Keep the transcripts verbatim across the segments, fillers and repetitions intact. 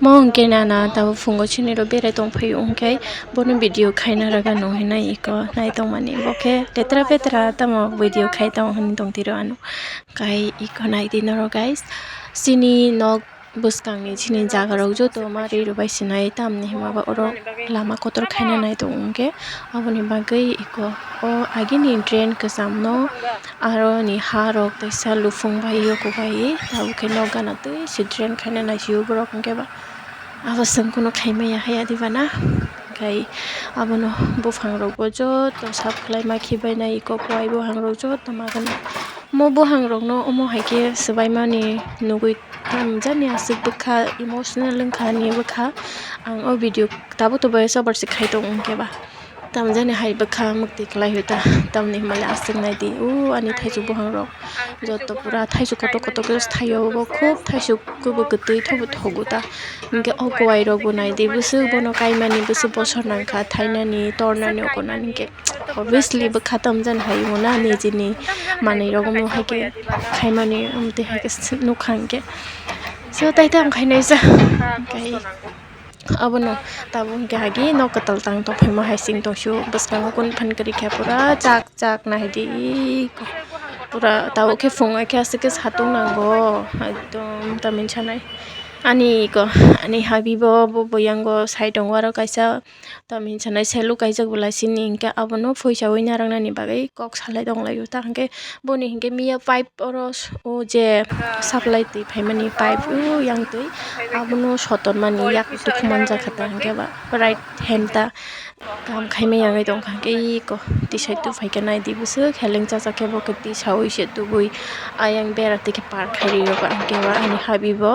Mo hwnkhe nana tabuk phungo chini ro berai tongphai hwnkhe bono video khaina rwgano hinwi iko nai tongmani, bo khe tetra petra tamo video khai tong hwnwi tongtwi ro ano. Kai iko nai di norok guys, chini nok bwskangni chini jaga rok joto ma ri rwbai sinai, tamni hwnba oro lama kotor khaina nai tongo hwnkhe. Aboni bagwi iko o agini drain kwcham no, aro ni ha rok teisa lufung bai yoku bai tabuk khe nok gana twi se drain khaina naisio borok hwnkhe ba. Abo chwng kunu khaimaya haya diba na? Khai abono buphang rokbo joto sap khlaima khibainai iko, kuai buphang rok joto magana. Mo buphang rokno omo hai khe swbaimani nugwi tamjani aswk bwkha emotional wngkha ani bwkha. Ang o video tabuk tabuk sobar se khai tongo hwnkhe ba. Tamjani hai bwkha mwktwi kwlai hwta, tamni hwnba le aswk nai di. O ani thaichuk buphang rok joto pura thaichuk kotor kotor khe thaio, bo khub thaichuk kwbwi kwtwi thobo thogo ta. Hwnkhe o kuai rok bo nai di, bwswk bono kaimani bwswk bosor nangkha, thainani, tornani, okonani hwnkhe obviously bwkha tamjani hai mano nijini manwi rok omo hai khe khaimani, omo twi hai khe nukha hwnkhe. So tai tam khainai sa. Abono tabuk hwnkhe hagi nok kwtal tang tongphaima hai sing tongsu, bwskango kun phan kwrwi kha pura chak chak naidi, pura tabuk khe phung khe aswk khe satung nango, ekdom tamni sanai ani iko ani habibo bo buyango side tongo aro kaisa tamni sanai seluk kaijak belai sini hwnkhe abono phuisawi narwknani bagwi kok salai tonglaio ta hwnkhe. Boni hinkhe miya pipe oro s-, o je supply twi phaimani pipe o yang twi abono sotonmani yak tukhumani jakha ta hinkhe ba right hand ta kam khaimani yangwi tongkha hinkhe eko tisai tubuphaikhe naidi bwswk heleng chachak khe bo khe tisawi se tubui ayang bera twi khe par khairwi rwkha hinkhe ba ani habibo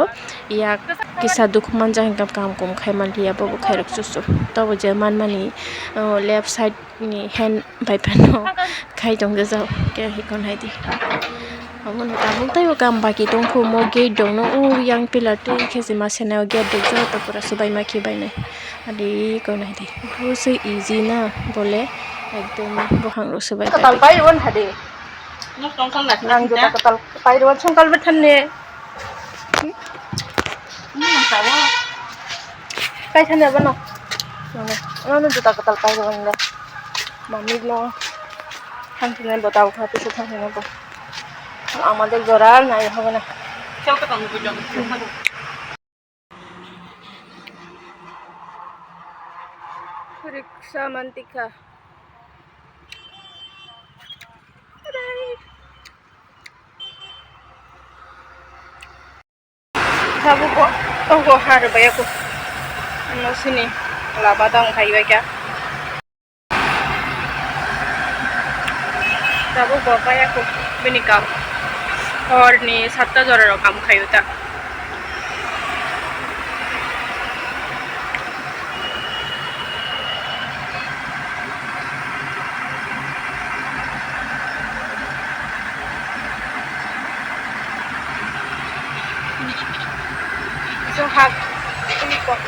yak kisa dukhumanjak hinkhe kam kum khaimanliya bobo khairok chuchuk tobo je manmani o left side ni hand bai phano khai tong jajak khe hikon hai di. Omo no tabuk tei o kam baki tong kho mo gate rok no o yang pillar tei khe se ma sene o gate rok joto pura swbai ma khe bai nai. Adi ko nai di. Bo se easy na bole ekdom bohang rok swbai. Kwtal pai rw tha de. Ang juta kwtal pai rw songkal bwthan ne. Kaisa ni abono. Ano juta kwtal pai rw le. Mami no. Thang thang bo tau kha, pisa thang thang bo. Amader jora nai hobo na. Riksa mantikha. Tabuk o, o, o, ha rwbai ya kho. Ano sini lama dang khai bai kha. Tabuk bo paya kho bini kam. Hor ni satta jora rok kam khai ta. So hak ini kok.